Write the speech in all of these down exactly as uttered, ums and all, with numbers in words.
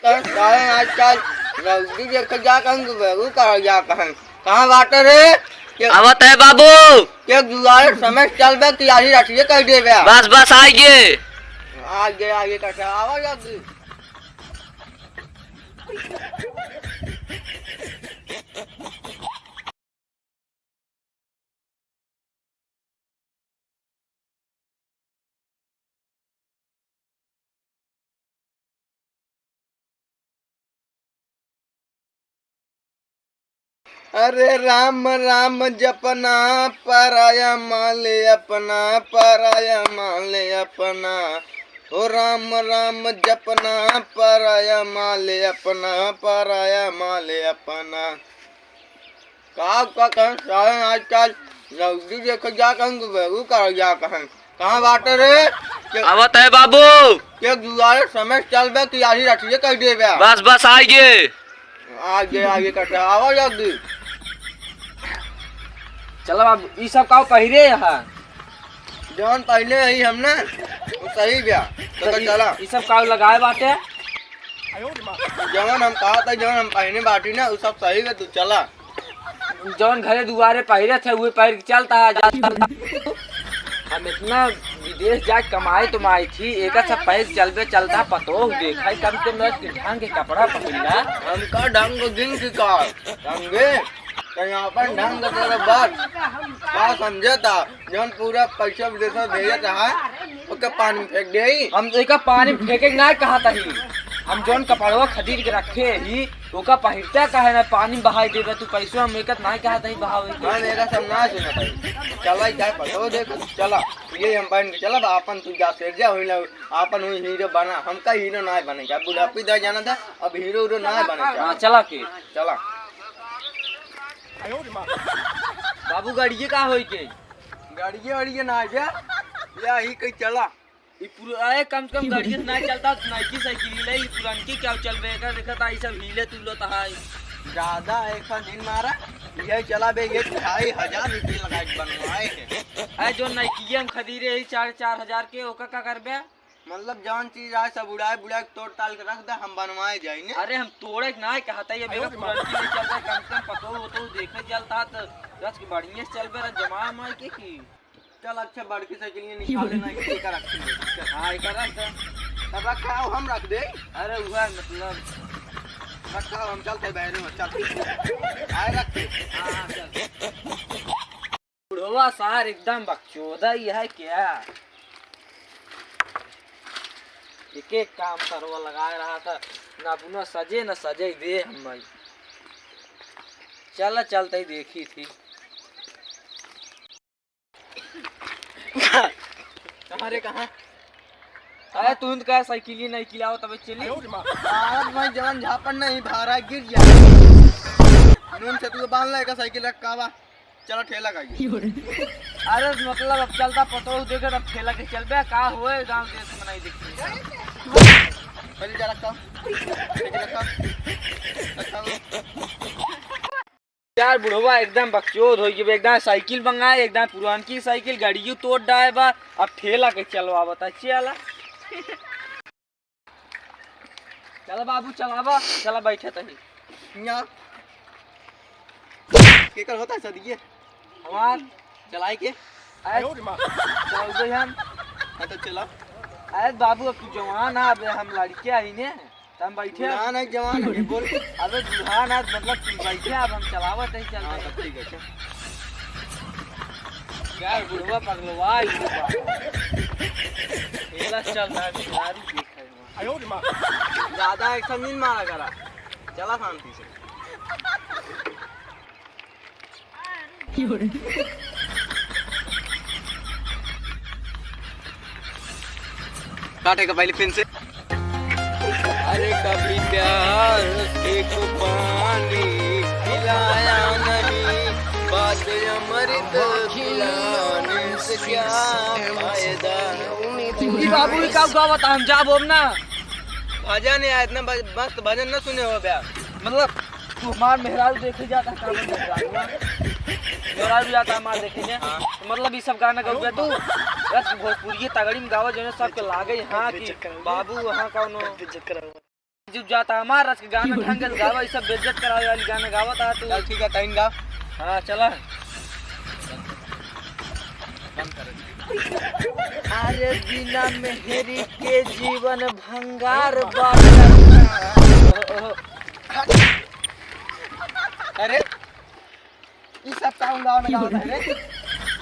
कहाँ सारे आजकल रौदी देखे जा कहीं, बेगू कहाँ जा कहीं। कहाँ बाटे रे? के आवत है बाबू। के दुआरे समय चल बे कि आही रखिए कह देबे। बस, बस, आइए। आगे, आगे, कटा, आवा जल्दी। अरे राम राम जपना, पराया माल अपना, पराया माल अपना। ओ राम राम जपना, पराया माल अपना, पराया माल अपना। का, का कहें, सारे आजकल रौदी देखे जा कहें, बेगू कर जा कहें। कहाँ बाटे रे? के आवत है बाबू। के दुआरे समय चल बे कि आही रखिए कह देबे। बस, बस, आइए। आगे, आगे कटा, आवा जल्दी। चला बाबू, ई सब का पहिरे यहाँ? जौन पहले ही हम ना, वो सही बा। तो तो ई, चला। ई सब का लगाए बाटे? जौन हम कहा था, जौन हम पहने बाटी ना, वो सब सही बा, तू चला। जौन घरे दुआरे पहिरे थे, उहे पहिर के चलता है, जाता। हम इतना विदेश जाके कमाई तो माई थी, एका सब पहिर के चलबे चलता, पतोह देखा, कम से कम ढंग के कपड़ा पहिरना। हमका ढंग दिन की का? ढंगे? कहीं अपन ढंग से बात का समझे था? जौन पूरा पैसा विदेश में भेजत रहा, ओके पानी में फेंक देई। हम एका पानी में फेंके के ना कहा तही। हम जौन कपड़वा खरीद के रखे ही, ओका पहिरता काहे ना, पानी में बहाई देबे तू पैसवा, हम एका ना कहा तही बहावे के। हम एका सब ना सुनत हई। चला, ई जाए पटो देख, चला। ये हम पहन के चला, आपन तू जा सेठ जा, होई ना, आपन होई हीरो बना, हमका हीरो ना बने का, बुढ़ापी दा जाना था, अब हीरो हीरो ना बने का। हाँ, चला के। चला। बाबू, गाड़िए का होई के? गाड़िए वाड़िए ना आइबे, या ही कहीं चला। ई पुर-, अरे, कम से कम गाड़िए से ना चलता, नइकी साइकिल ले, ई पुरनकी क्या चलबे, एकर देखत आई सब हीले तुलत है। ज्यादा एक दिन मारा, ये चला बे, ये ढाई हजार रुपये लगा के बनवाए हैं। अरे, जो नइकी हम खरीदे ही चार, चार हजार के, ओका का करबे? मतलब, जौन चीज आए, सब उड़ाए, बुड़ाए के, तोड़ ताल के रख दे, हम बनवाए जाई ने। अरे, हम तोड़े के ना कहत है, ये मेरा पुरनकी नहीं चलता, कम से कम पतोह, वतोह देखे चलता, तो रच के बढ़िया से चलबे, रच जमा मार के की। चल, अच्छा, बड़की साइकिल ये निकाल लेना, इसी का रख दे। हाँ, एक रख दे। तब रखा हो, हम रख दे। अरे, हुआ मतलब। रखा हो, हम चलते बहरे में, चल। आए रख दे। हाँ, हाँ, चल। बुढ़वा सार एकदम बकचोदा ही है क्या? एक एक काम सरवा लगा रहा था, ना बुना सजे ना सजे दे हम भाई। चला चलते ही देखी थी। कहाँ रे, कहाँ? अरे तू तो कहा साइकिल ही नहीं किलाओ तबे चली। अरे भाई जवान झापड़ नहीं भारा गिर जा। नून से तू बांध ला का साइकिल रखा बा। चला ठेला का ये। अरे मतलब अब चलता पतोह देखे तब ठेला के चलबे का होए गांव देश में नहीं देखते। पहले जा रखा। पहले रखा। रखा। यार बुढ़वा एकदम बकचोद हो गई, एकदम साइकिल मंगाए, एकदम पुरानकी साइकिल, गाड़ियों तोड़ डाए बा, अब ठेला के चलवा बता, चला। चला बाबू, चलावा, चला बैठे तही। यहाँ केकर होता है सदिये? हमार। चलाए के? अरे, चल दे हम। हाँ, तो चला। अरे बाबू, अब तू जवान है, अब हम लड़के आई ने, तो हम बैठे। बूढ़ा नहीं, जवान है, बोल। अबे बूढ़ा ना, मतलब तू बैठे, अब हम चलावत ही चलते हाँ, हैं। तो ठीक है, चल। यार, बुढ़वा पगलवा, ये बात। ठेला चल रहा है, दारू देख रहे हैं। ज्यादा action नहीं मारा करा, चला शांति से। काटे का पहले फिर से। अरे कभी प्यार एक पानी पिलाया नहीं, बात अमृत पिलाने से क्या फायदा। ई बाबू, ई का गावत हम जाब हम ना। भजन है, इतना ब-, मस्त भजन न सुने हो बे। मतलब, तू हमार मेहरारू देखे जाता, का बोल मेहरारू? मेहरारू जाता हमार देखे ने। हाँ। तो मतलब, ई सब गाना गावे तू? रच भोजपुरी तगड़ी में गावा, जौने सबके लागे, हाँ, कि बाबू, वहाँ कौनो चुप जाता हमार रच के गाना ढंग से गावा, ई सब बेइज्जत करावे वाली गाना गावा था तू। चल ठीक है, तइन गाओ। हाँ, चला। अरे बिना मेहरी के जीवन भंगार बाटे। अरे, ई सब कौन गाना गावत है रे?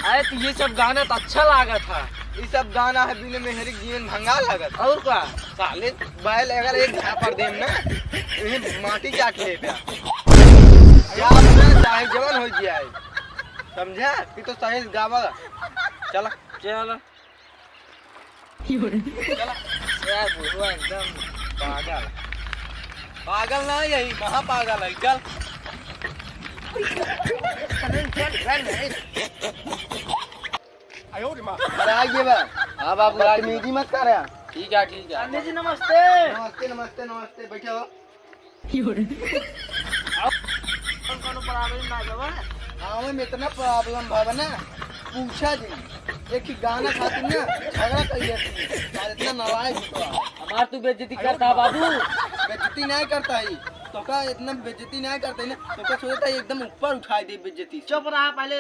अरे तो ये सब गाना तो अच्छा लागत है। ई सब गाना है बिना मेहरी के जीवन भंगार लागत। और का? साले बैल अगर एक झापड़ देम ना, इन्हें माटी चाट ले प्या। क्या अपना चाहे जवान हो गया है, समझा? कि तो सही गावा। चला। चला। चला। यार बुढ़वा एकदम पागल। पागल ना, यही महा पागल है। चल। अरे चल, चल, नहीं। अरे आइए बा। हाँ बाबू, आ गया। बदतमीजी मत कर यार। ठीक है, ठीक है। गांधी जी नमस्ते। नमस्ते, नमस्ते, नमस्ते, बैठे हो। कौन कौन problem ना जवा? गाँव में इतना problem भवा ना, पूछा जी। एक ही गाना खातिर ना झगड़ा कर लेती है। यार इतना नालायक हो तो। हमार तू बेइज्जती करता बाबू। बेइज्जती नहीं करता ही। तो का इतना बेइज्जती नहीं करता ही ना, तो का सोचता है एकदम ऊपर उठाई दे बेइज्जती से। चुप रहा पहले।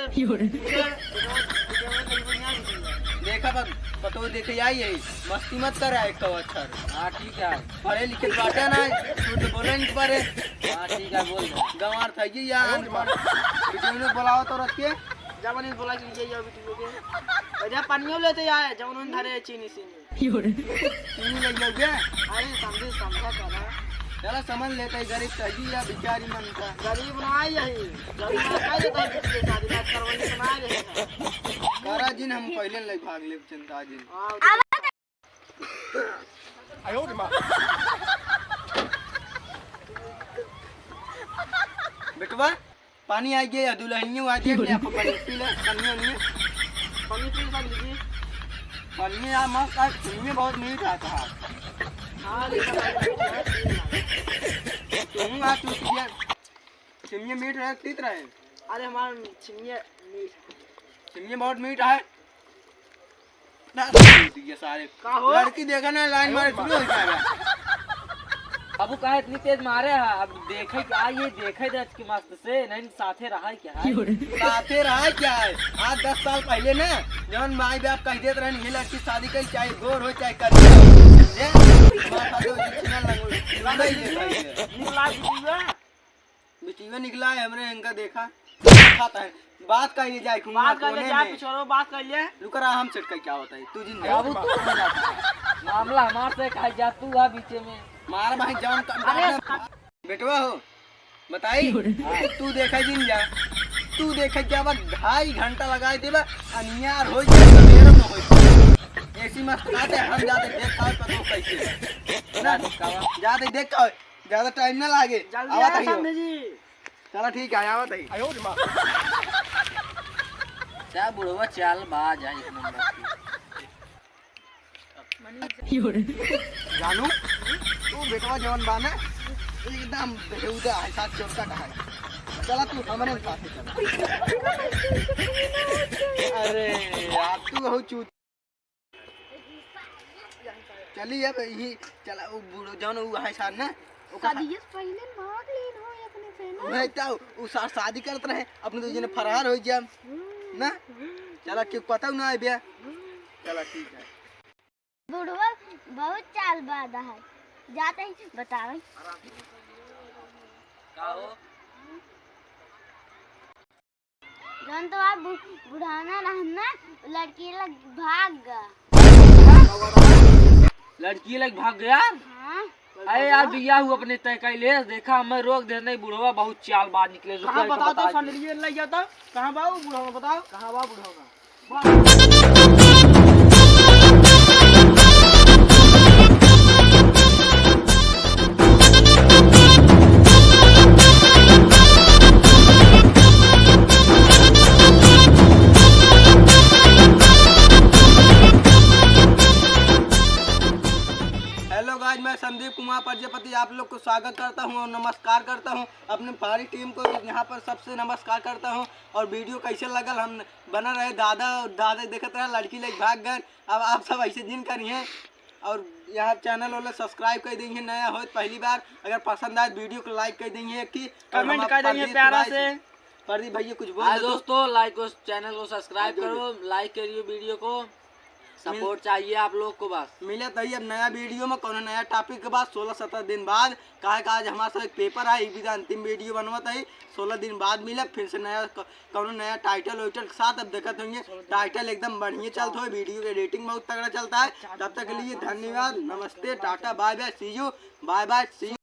देखा बा, पतो देखे आई है, मस्ती मत कर एक तो अच्छा। हाँ, ठीक है। पढ़े लिखे बाटे ना, झूठ बोले नहीं पारे। हाँ, ठीक है, बोल दे। गंवार था ये यार, अनपढ़। बेटे ने बुलाओ तो रख के। जब नहीं बोला कि ये, ये बेटी को के। अरे पानियों लेते आए, जब उन्होंने धरे चीनी सीनी। चीनी ले जाओगे? अरे समझी, समझा करा। चला समझ लेते हैं, गरीब था जी या भिखारी मन था। गरीब ना आई यही, गरीब ना कह देता है बेटी के शादी, बात करवाने तो ना रहे हैं। करा जिन हम पहले ले भाग ले चिंता जिन। हाँ, बेटवा, पानी आ गया, दुल्हनिया आ गया, ले आपको पानी पी ले, पानी, पानी। पानी पी ले, पानी पी। पानी यार मस्त, आज पानी बहुत मीठ आता है। हाँ, ले पानी। तुम आज तू पिया, पानी मीठ रहे, तीत रहे। अरे हमार छिमिया मीठ है। छिमिया बहुत मीठ है। ना, ये सारे का हो? लड़की देखा ना, लाइन मारे शुरू हो जाएगा। बाबू काहे इतनी तेज मारे है? अब देखे क्या, ये देखे दे कि मस्त से, नहीं साथे रहा है क्या है? साथे रहा है क्या है? आज दस साल पहले ना, जवन माई बाप कह देत रहन, ये लड़की शादी कर, चाहे गोर हो, चाहे करिया हो, ये माथा तो उसी छिनल लंगोट, लंगोट ही देता है। निकला दीजिएगा। बिटिया निकला है हमरे, इनका देखा, देखा था। बात कर ले जाए, बात कर ले जाए, पिछोरो, बात कर ले। रुक रहा, हम सेट कर क्या होता है, तू जिन जा। बाबू, तू हो जाता है। मामला हमार से कहा जा, तू आ बीचे में। मार भाई, जान कम अरे, कर। बेटवा हो, बताई, तू देखा जिन जा, तू देखा क्या बात, ढाई घंटा लगाए देबा, अनियार हो जाए, सवेरे में हो जाए। ऐसी मस्त बात है, हम जाते देख का पतो कैसे है। ना, जाते देख का ज्यादा टाइम ना लागे। जल्दी आवत आया ही हो। समधी जी। चला ठीक है, आवत ही। क्या बुढ़वा चाल बाज है एक नंबर की। जानू, तू बेटवा जवन बा ना, एकदम बेहुदा है, साथ चोरका का है। चला तू हमरे साथे चला। अरे यार, तू हो चूत। चली अब यही चला, उ बूढ़ो जौन उ है साथ ना, ओकर सा- शादी से पहले मार लेन हो अपने से ना। वही तो, उ सा-, शादी करत रहे, अपने दो जने फरार हो गया हम्म, ना। हम्म, चला, क्यों पता ना है भैया। हम्म। चला, ठीक है। बुढ़वा बहुत चालबाज है, जाते ही बतावे। का हो? जौन तो आप बु-, बुढ़ाना रहन ना, लड़की लग भाग गा। लड़की लग भाग गया? हाँ। अरे यार, बियाह हु अपने तय कर ले, देखा हमें रोक दे, नहीं बुढ़वा बहुत चालबाज निकले, रुक कहाँ के बताओ तो बता दे। सैंडलिये लग जाता, कहाँ बा वो बुढ़वा, बताओ, कहाँ बा बुढ़वा? Hello guys, मैं संदीप कुमार प्रजापति आप लोग को स्वागत करता हूँ और नमस्कार करता हूँ। अपने सारी team को यहाँ पर सबसे नमस्कार करता हूँ। और video कैसे लगल, हम बना रहे दादा, दादा देखत रहे, लड़की लेके भाग गए। अब आप सब ऐसे जिन करिए। और यहाँ channel वाला subscribe कर देइहैं, नया होत पहली बार। अगर पसंद आए video को like कर देइहैं, एक comment कर देइहैं प्यारा से। प्रदीप भैया कुछ बोल दे तो। दोस्तों, like को, channel को subscribe करो, like करियो video को, support चाहिए आप लोग को बस। मिलत ही अब नया video में कौनो नया topic के बाद सोलह सत्रह दिन बाद। काहे का आज हमारे सब एक paper है, ई भी अंतिम video बनवत है। सोलह दिन बाद मिले फिर से नया क-, कौनो नया title वाइटल के साथ। अब देखत होंगे title एकदम बढ़िया चलत हो, video के editing बहुत तगड़ा चलता है। तब तक के लिए धन्यवाद, नमस्ते, टाटा, bye bye, see you, bye bye, see you।